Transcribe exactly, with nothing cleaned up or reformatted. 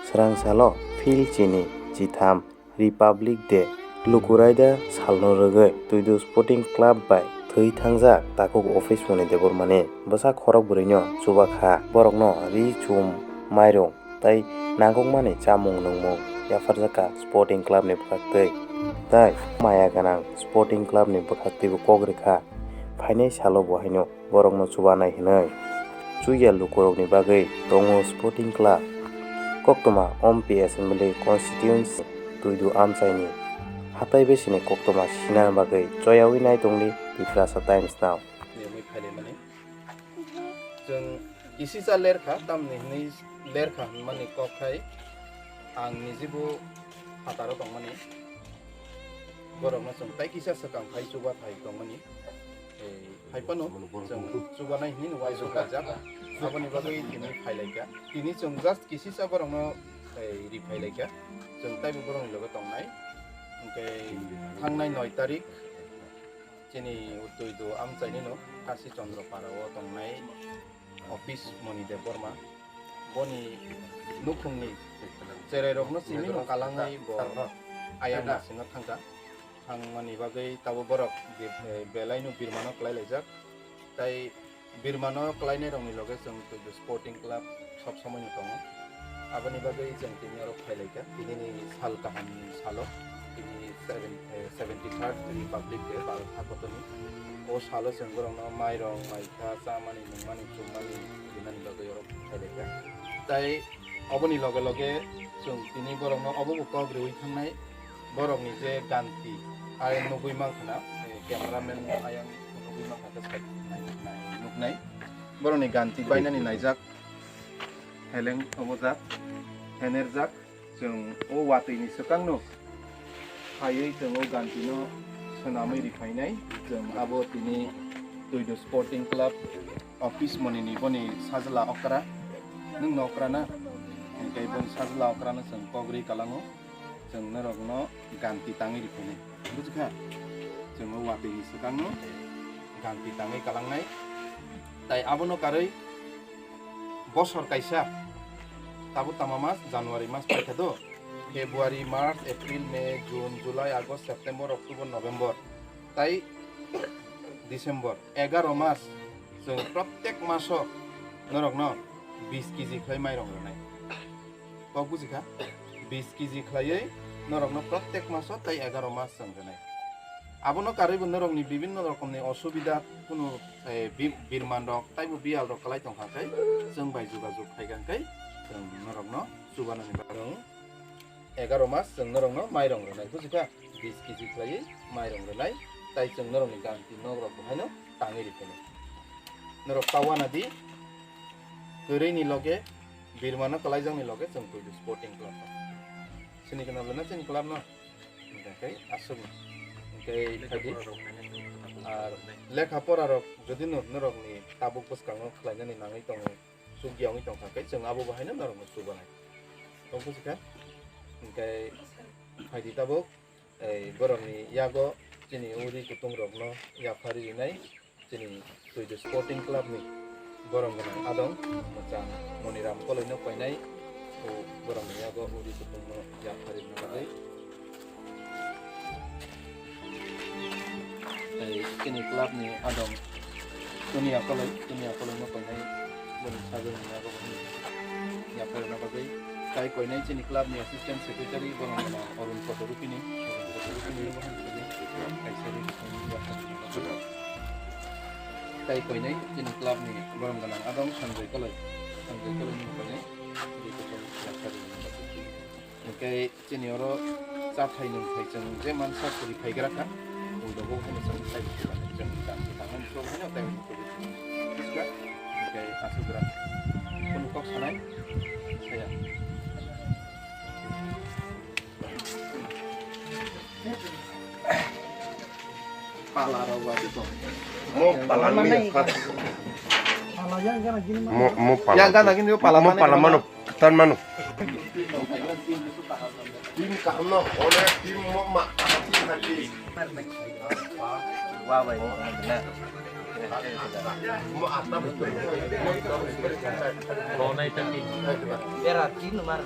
Swrang salo Phil chini chitham Republic Day. Luku raida salno rwgwi Twidu Sporting Club bai thwi thangjak takhuk office moni Debbarmani bwsa khorok bwrwino chuba kha. Borokno ri chum, mairung tei nangkukmani chamung nungmung yapharjak kha Sporting Club ni bwkhaktwi. Tai maya gwnang Sporting Club ni bwkhaktwibo kok rwkha. Phainai salo bo haino borokno chubanai hwnwi. Chuya lukurokni bagwi tongo Sporting Club. Koktwma Ompi Assembly Constituency Twidu amchaini hatai besini koktwma sina bagwi choyaui nai tongdi Tiprasa Times now. Niyomwi phailaimani. Chwng kisisa lerkha, tamni hwnwi lerkha hwnmani kok khai ang nijibo phataro tongmani. Borokno chwng tai kisa swkang phai chuba phai tongmani. Hai phano chwng chubanai hwnwi uansuk laijak. Aboni bagwi tini phailaikha. Tini chwng just kisisa borokno, eh, ri phailaikha. Chwng taibo borokni loge tongnai. Hwnkhe thangnai noi tarik chini Twidu amchainino Kashi Chandra Para o tongnai office Moni Debbarma. Boni nukhungni cherairokno simi no kalangwi bo ayang masino thangkha. Thangmani bagwi tabuk borok be-, belaino birmano kwlai laijak. Tai birmano kwlainairokni loge chwng Twidu Sporting Club sob somoino tongo. Aboni bagwi chwng tini oro phailaikha. Tinini sal kahamni salo, tini seven, eh, seventy third Republic Day, Bharat hakotorni. O salo chwng borokno mairong, maikha, chamani, nungmani, chummani rinani bagwi oro phailaikha. Tai oboni loge loge chwng tini borokno obo bo kok riui thangnai. Borokni je ganti, ayang nugui mankha na, eh, cameraman ayang nugui mankha khe side nai, nai, nuknai. Borokni ganti bainani naijak, heleng obojak, henerjak. Chwng o watwi ni swkangno phaiwi chwng o ganti no swnamwi riphainai. Chwng abo tini Twidu Sporting Club office moni ni boni sajla okra, nwng no okra na? Hwnkhe boni sajla okra no chwng kok ri kalango. Chwng norokno ganti tangwi riphainai, bujikha? Chwng o watwi ni swkangno ganti tangwi kalangnai. Tai abono karwi bosor kaisa, tabuk tama mas, January mas paikha do, February, March, April, May, June, July, August, September, October, November, tai December, egaro mas chwng protek maso norokno bis kg khlai mairong rwnai. Kok bujikha? Bis kg khlaiwi norokno protek maso tai egaro mas chwng rwnai. Abono karwibo norokni bibinno rokomni osubida, kunu, eh, bi-, birman rok taibo biyal rok kwlai tongkha khe chwng bai jogajog khaikha khe chwng norokno chubanani bagwi egaro mas chwng norokno mairong rwnai, bujikha? Bis kg khlaiwi mairong rwnai, tai chwng norokni ganti nok rok bo haino tangwi riphainai. Norok ta uanadi kwrwini loge, birmano kwlaijakni loge chwng Twidu Sporting Club no. Sini kheno lwna chini club no. Hwnkhe aswkno. Hwnkhe phaidi. Ar lekha pora rok jodi no norokni tabuk bwskango khlainani nangwi tongo, chukya wngwi tongkha khe chwng abo bo haino norokno chubanai. Tong bujikha? Hwnkhe phaidi tabuk. Ei borokni yago chini uri kutung rokno yaphari rinai, chini Twidu Sporting Club ni borom gwnang adong mwchang Moniram Koloi no painai, o borokni yago uri kutung no yaphari rwna bagwi. Tei chini club ni adong Tunia Koloi, Tunia Koloi no painai, boni sajwk ni yago bo yaphari rwna bagwi. Tai koinai chini club ni assistant secretary, borok no Arun Kotorupini, Arun Kotorupini no bo haino kaisa ri kaisa ni yaphari rwna bagwi. Tai koinai chini club ni borom gwnang adong Sanjoy Koloi, Sanjoy Koloi no painai ri kaisa ni yaphari rwna bagwi. Hwnkhe chini oro chathai nwngthai chwng je mansa puri phaigra kha, pui rok bo haino chwng taibo chwng chwng tang tangmani chwng haino taibo chwng taibo chwng tang tang kha. Hwnkhe aswk gra kunu kok sanai saya. Pala rok ba se tong. Mo pala ni kha. Mo, mo pala. Yang gana gini pala mo mana pala gini mano. Tan mano. Tim ka no, ole tim mo ma, tim ka tim. Wa bai. Mo atam. Mo nai tadi. Era tin mar.